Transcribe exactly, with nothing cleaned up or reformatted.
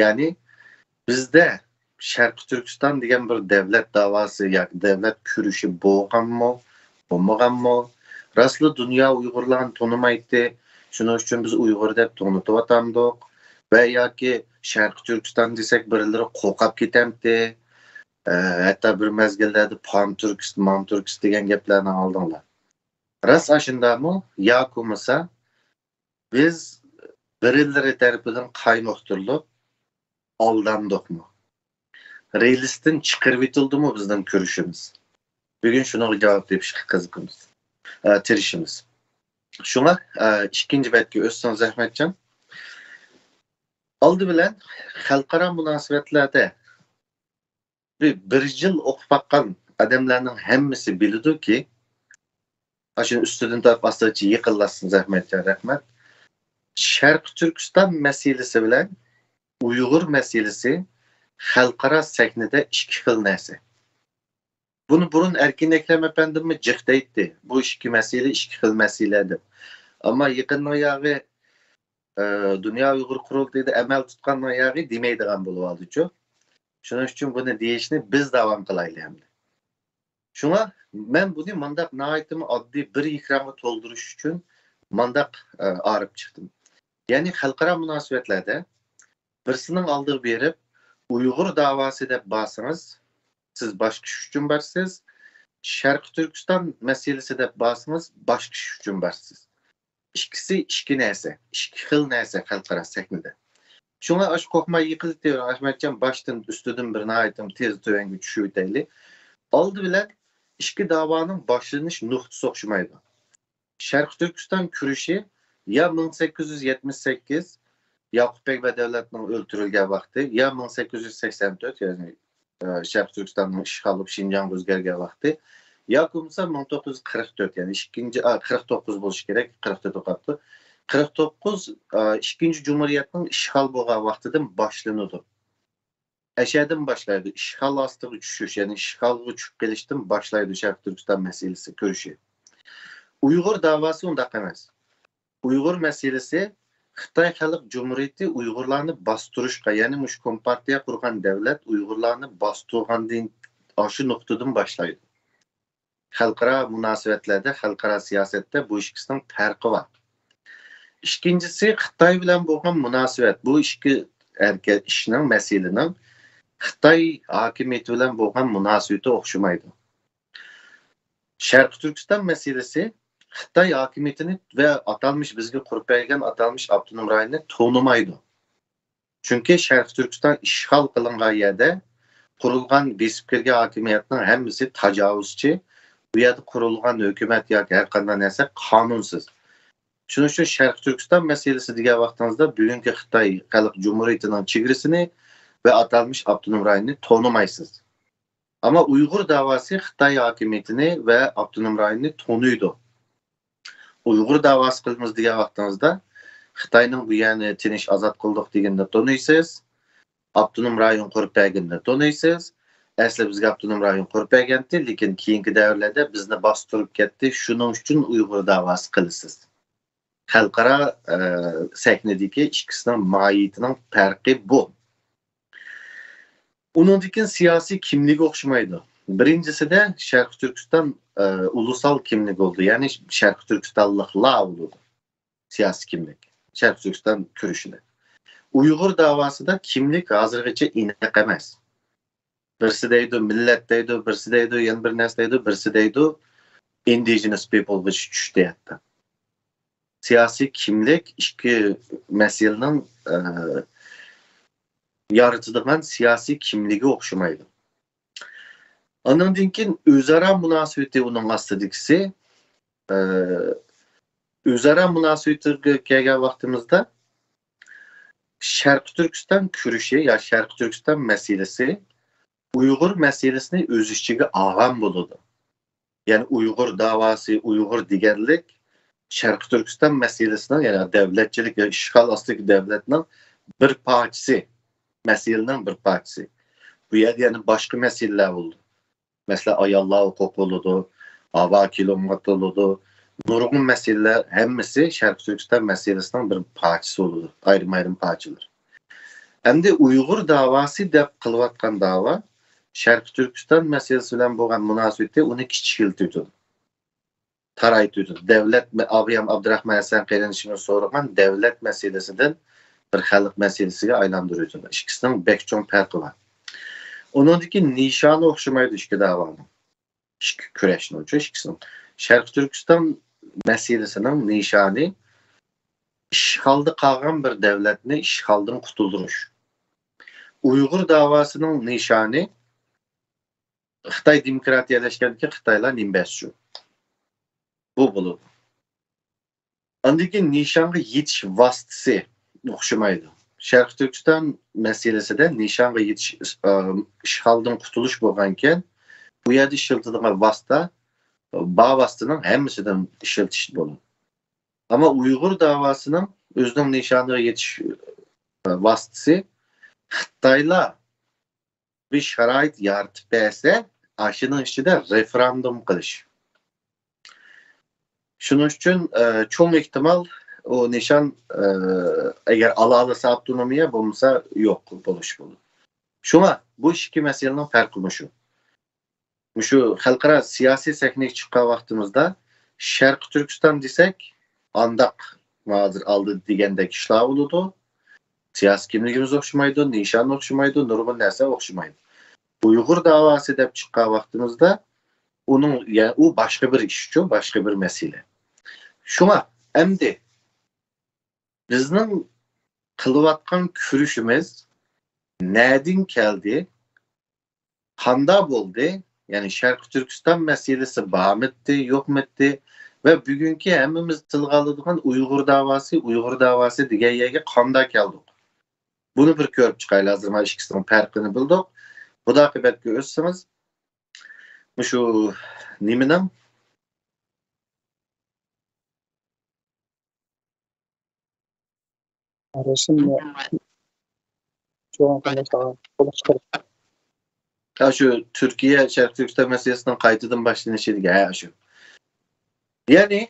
يەنى بىزدە شەرقىي تۈركىستان دېگەن بىر دەۋلەت داۋاسى ياكى دەۋلەت كۈرىشى بولغانمۇ، بولمىغانمۇ؟ راستلا دۇنيا ئۇيغۇرلارنى تونۇمايتتى، شۇنىڭ ئۈچۈن بىز ئۇيغۇر دەپ تونۇتۇۋاتامدۇق؟ ۋە ياكى شەرقىي تۈركىستان دېسەك بىرلىرى قورقاپ كېتەمتى؟ ئە، ھەتتا بىر مەزگىللەردە پان تۈركىست، مان تۈركىست دېگەن گەپلەرنى ئاڭلىدىڭلار. راست ئاشۇنداقمۇ؟ ياكى بولمىسا بىز بىرىلىرى تەرىپىدىن قايمۇقتۇرۇلۇپ ئالداندۇقمۇ؟ رېلىستىن چىقىرىۋېتىلدىمۇ بىزنىڭ كۈرىشىمىز؟ بۈگۈن شۇنىڭغا جاۋاب تېپىشقا قىزىقىمىز، ئە، تىرىشىمىز. شۇڭا، ئە، ئىككىنچى بەتكە ئۆتسەڭ زەھمەتجان. ئالدى بىلەن خەلقئارا مۇناسىۋەتلەردە بىر، بىر يىل ئوقۇپ باققان ئادەملەرنىڭ ھەممىسى بىلىدۇكى، ئاشۇنى ئۈستىدىن تارتىپ ئاستىغىچە يېقىنلاشسۇن زەھمەتجان، رەھمەت. شەرقىي تۈركىستان مەسىلىسى بىلەن ئۇيغۇر مەسىلىسى خەلقئارا سەھنىدە ئىككى خىل نەرسە. بۇنى بۇرۇن ئەركىن ئەكرەم ئەپەندىممۇ جىق دەيتتى، بۇ ئىككى مەسىلە ئىككى خىل مەسىلە دەپ. ئەمما يېقىننىڭ ياغى، ئە، دۇنيا ئۇيغۇر قۇرۇلتىيىدا ئەمەل تۇتقاننىڭ ياغى دېمەيدىغان بولۇۋالدىچۇ. شۇنىڭ ئۈچۈن بۇنى دېيىشنى بىز داۋام قىلايلى ئەمدى. شۇڭا مەن بۇنى مۇنداق ناھايىتىمۇ ئاددىي بىر ئېكرانغا تولدۇرۇش ئۈچۈن مۇنداق، ئە، ئايرىپ چىقتىم. يەنى خەلقئارا مۇناسىۋەتلەردە بىرسىنىڭ ئالدىغا بېرىپ، ئۇيغۇر داۋاسى دەپ بارسىڭىز، سىز باشقا ئىش ئۈچۈن بارسىز. شەرقىي تۈركىستان مەسىلىسى دەپ بارسىڭىز، باشقا ئىش ئۈچۈن بارسىز. ئىككىسى ئىككى نەرسە، ئىككى خىل نەرسە خەلقئارا سەھنىدە. شۇڭا ئاشۇ قورقماي يېقىنلىتىۋېرىڭ، ئەخمەتجان، باشتىن، ئۈستىدىن بىر ناھايىتى تېز تۆۋەنگە چۈشۈۋېتەيلى. ئالدى بىلەن ئىككى داۋانىڭ باشلىنىش نۇقتىسى ئوخشىمايدۇ. شەرقىي تۈركىستان كۈرىشى يا مىڭ سەككىز يۈز يەتمىش سەككىز، ياقۇپ بەگ بەدەۋلەتنىڭ ئۆلتۈرۈلگەن ۋاقتى، يا مىڭ سەككىز يۈز سەكسەن تۆت، يەنى، ئە، شەرقىي تۈركىستاننىڭ ئىشغال بولۇپ شىنجاڭغا ئۆزگەرگەن ۋاقتى، ياكى بولمىسا مىڭ توققۇز يۈز قىرىق تۆت، يەنى ئىككىنچى، ئا، قىرىق توققۇز بولۇشى كېرەك، قىرىق تۆت بولۇپ قاپتۇ. قىرىق توققۇز، ئا، ئىككىنچى جۇمھۇرىيەتنىڭ ئىشغال بولغان ۋاقتىدىن باشلىنىدۇ. ئەشەدىن باشلايدۇ. ئىشغال ئاستىغا چۈشۈش، يەنى ئىشغالغا چۈشۈپ قېلىشتىن باشلايدۇ شەرقىي تۈركىستان مەسىلىسى كۈرىشى. ئۇيغۇر داۋاسى ئۇنداق ئەمەس. ئۇيغۇر مەسىلىسى خىتاي خەلق جۇمھۇرىيىتى ئۇيغۇرلارنى باستۇرۇشقا، يەنى مۇشۇ كومپارتىيە قۇرغان دەۋلەت ئۇيغۇرلارنى باستۇرغاندىن، ئاشۇ نۇقتىدىن باشلايدۇ. خەلقئارا مۇناسىۋەتلەردە، خەلقئارا سىياسەتتە بۇ ئىككىسىنىڭ پەرقى بار. ئىككىنچىسى، خىتاي بىلەن بولغان مۇناسىۋەت. بۇ ئىككى ھەرىكەت ئىشنىڭ، مەسىلىنىڭ خىتاي ھاكىمىيىتى بىلەن بولغان مۇناسىۋىتى ئوخشىمايدۇ. شەرقىي تۈركىستان مەسىلىسى خىتاي ھاكىمىيىتىنى ۋە ئاتالمىش بىزگە قۇرۇپ بەرگەن ئاتالمىش ئاپتونوم رايوننى تونۇمايدۇ. چۈنكى شەرقىي تۈركىستان ئىشغال قىلىنغان يەردە قۇرۇلغان، بېسىپ كىرگەن ھاكىمىيەتنىڭ ھەممىسى تاجاۋۇزچى، بۇ يەردە قۇرۇلغان ھۆكۈمەت ياكى ھەر قانداق نەرسە قانۇنسىز. شۇنىڭ ئۈچۈن شەرقىي تۈركىستان مەسىلىسى دېگەن ۋاقتىڭىزدا بۈگۈنكى خىتاي خەلق جۇمھۇرىيىتىنىڭ چېگرىسىنى ۋە ئاتالمىش ئاپتونوم رايوننى تونۇمايسىز. ئەمما ئۇيغۇر داۋاسى خىتاي ھاكىمىيىتىنى ۋە ئاپتونوم رايوننى تونۇيدۇ. ئۇيغۇر داۋاسى قىلىمىز دېگەن ۋاقتىڭىزدا خىتاينىڭ بۇ يەرنى تىنچ ئازاد قىلدۇق دېگىنىنى تونۇيسىز، ئاپتونوم رايون قۇرۇپ بەرگىنىنى تونۇيسىز. ئەسلى بىزگە ئاپتونوم رايون قۇرۇپ بەرگەنتى، لېكىن كېيىنكى دەۋرلەردە بىزنى باستۇرۇپ كەتتى، شۇنىڭ ئۈچۈن ئۇيغۇر داۋاسى قىلىسىز. خەلقئارا، ئە، سەھنىدىكى ئىككىسىنىڭ ماھىيىتىنىڭ پەرقى بۇ. ئۇنىڭدىن كېيىن سىياسىي كىملىكى ئوخشىمايدۇ. بىرىنچىسىدە شەرقىي تۈركىستان، ئە، ئۇلۇسال كىملىك بولىدۇ، يەنى شەرقىي تۈركىستانلىقلار بولىدۇ. سىياسىي كىملىك، شەرقىي تۈركىستان كۈرىشىدە. ئۇيغۇر داۋاسىدا كىملىك ھازىرغىچە ئېنىق ئەمەس. بىرسى دەيدۇ، مىللەت دەيدۇ، بىرسى دەيدۇ، يەنە بىر نەرسە دەيدۇ، بىرسى دەيدۇ، ئىندىجېنس پىپلغا چۈشتى ھەتتا. سىياسىي كىملىك ئىككى مەسىلىنىڭ، ئە، يارىتىدىغان سىياسىي كىملىكى ئوخشىمايدۇ. ئانىڭدىن كېيىن ئۆزئارا مۇناسىۋىتى ئۇنىڭ ئاستىدىكىسى، ئە، ئۆزئارا مۇناسىۋىتىگە كەلگەن ۋاقتىمىزدا شەرقىي تۈركىستان كۈرىشى يا شەرقىي تۈركىستان مەسىلىسى ئۇيغۇر مەسىلىسىنى ئۆز ئىچىگە ئالغان بولىدۇ. يەنى ئۇيغۇر داۋاسى، ئۇيغۇر دېگەنلىك شەرقىي تۈركىستان مەسىلىسىنىڭ، يەنى دەۋلەتچىلىك، ئىشغال ئاستىدىكى دەۋلەتنىڭ بىر پارچىسى، مەسىلىنىڭ بىر پارچىسى. بۇ يەردە يەنە باشقا مەسىلىلەر بولىدۇ. مەسىلەن، ئاياللار ھوقۇقى بولىدۇ، ھاۋا كىلىماتى بولىدۇ. نۇرغۇن مەسىلىلەر ھەممىسى شەرقىي تۈركىستان مەسىلىسىنىڭ بىر پارچىسى بولىدۇ، ئايرىم-ئايرىم پارچىلار. ئەمدى ئۇيغۇر داۋاسى دەپ قىلىۋاتقان داۋا شەرقىي تۈركىستان مەسىلىسى بىلەن بولغان مۇناسىۋىتى ئۇنى كىچىكلىتىۋېتىدۇ، تارايتىۋېتىدۇ. دەۋلەت، ئاغىيام ئابدۇراخمان ھەسەن قېرىندىشىمىز سورىغان دەۋلەت مەسىلىسىدىن بىر خەلق مەسىلىسىگە ئايلاندۇرۇۋېتىدۇ. ئىككىسىنىڭ بەك چوڭ پەرقى بار. ئۇنىڭدىكى نىشانى ئوخشىمايدۇ ئىككى داۋانىڭ. ئىككى كۈرەشنىڭچۇ ئىككىسىنىڭ. شەرقىي تۈركىستان مەسىلىسىنىڭ نىشانى ئىشغالدا قالغان بىر دەۋلەتنى ئىشغالدىن قۇتۇلدۇرۇش. ئۇيغۇر داۋاسىنىڭ نىشانى خىتاي دېموكراتىيەلەشكەندىكىن خىتايلار نېمە بەرسىچۇ؟ بۇ بولىدۇ. ئاندىن كېيىن نىشانغا يېتىش ۋاسىتىسى ئوخشىمايدۇ. شەرقىي تۈركىستان مەسىلىسىدە نىشانغا يېتىش، ئىشغالدىن قۇتۇلۇش بولغانىكەن، بۇ يەردە ئىشلىتىدىغان ۋاسىتە، بار ۋاسىتىنىڭ ھەممىسىدىن ئىشلىتىش بولىدۇ. ئەمما ئۇيغۇر داۋاسىنىڭ ئۆزىنىڭ نىشانىغا يېتىش، ۋاسىتىسى خىتايلار بىر شارائىت يارىتىپ بەرسە، ئاشۇنىڭ ئىچىدە رېفېراندۇم قىلىش. شۇنىڭ ئۈچۈن، ئە، چوڭ ئېھتىمال ئۇ نىشان، ئە، ئەگەر ئالالىسا ئاپتونومىيە، بولمىسا يوق بولۇش بولىدۇ. شۇڭا بۇ ئىككى مەسىلىنىڭ پەرقى مۇشۇ. مۇشۇ خەلقئارا سىياسىي سەھنىگە چىققان ۋاقتىمىزدا شەرقىي تۈركىستان دېسەك، ئانداق ھازىر ئالدىدا دېگەندەك ئىشلار بولىدۇ. سىياسىي كىملىكىمىز ئوخشىمايدۇ، نىشان ئوخشىمايدۇ، نۇرغۇن نەرسە ئوخشىمايدۇ. ئۇيغۇر داۋاسى دەپ چىققان ۋاقتىمىزدا ئۇنىڭ، يەنى ئۇ باشقا بىر ئىشچۇ، باشقا بىر مەسىلە. شۇڭا ئەمدى بىزنىڭ قىلىۋاتقان كۈرىشىمىز نەدىن كەلدى؟ قاندا بولدى؟ يەنى شەرقىي تۈركىستان مەسىلىسى بارمىدى، يوقمىدى؟ ۋە بۈگۈنكى ھەممىمىز تىلغا ئالىدىغان ئۇيغۇر داۋاسى، ئۇيغۇر داۋاسى دېگەن يەرگە قاندا كەلدۇق؟ بۇنى بىر كۆرۈپ چىقايلى. ھازىر مانا ئىككىسىنىڭ پەرقىنى بىلدۇق. بۇدا ئاقىۋەتكە ئۆتسىڭىز، مۇشۇ نېمىنىڭ رەسىم ۋە شۇ قانداق بولۇش كېرەك. ھە، شۇ تۈركىيە شەرقىي تۈركىستان مەسىلىسىنىڭ قايتىدىن باشلىنىشى دېگەن، ھە، شۇ. يەنى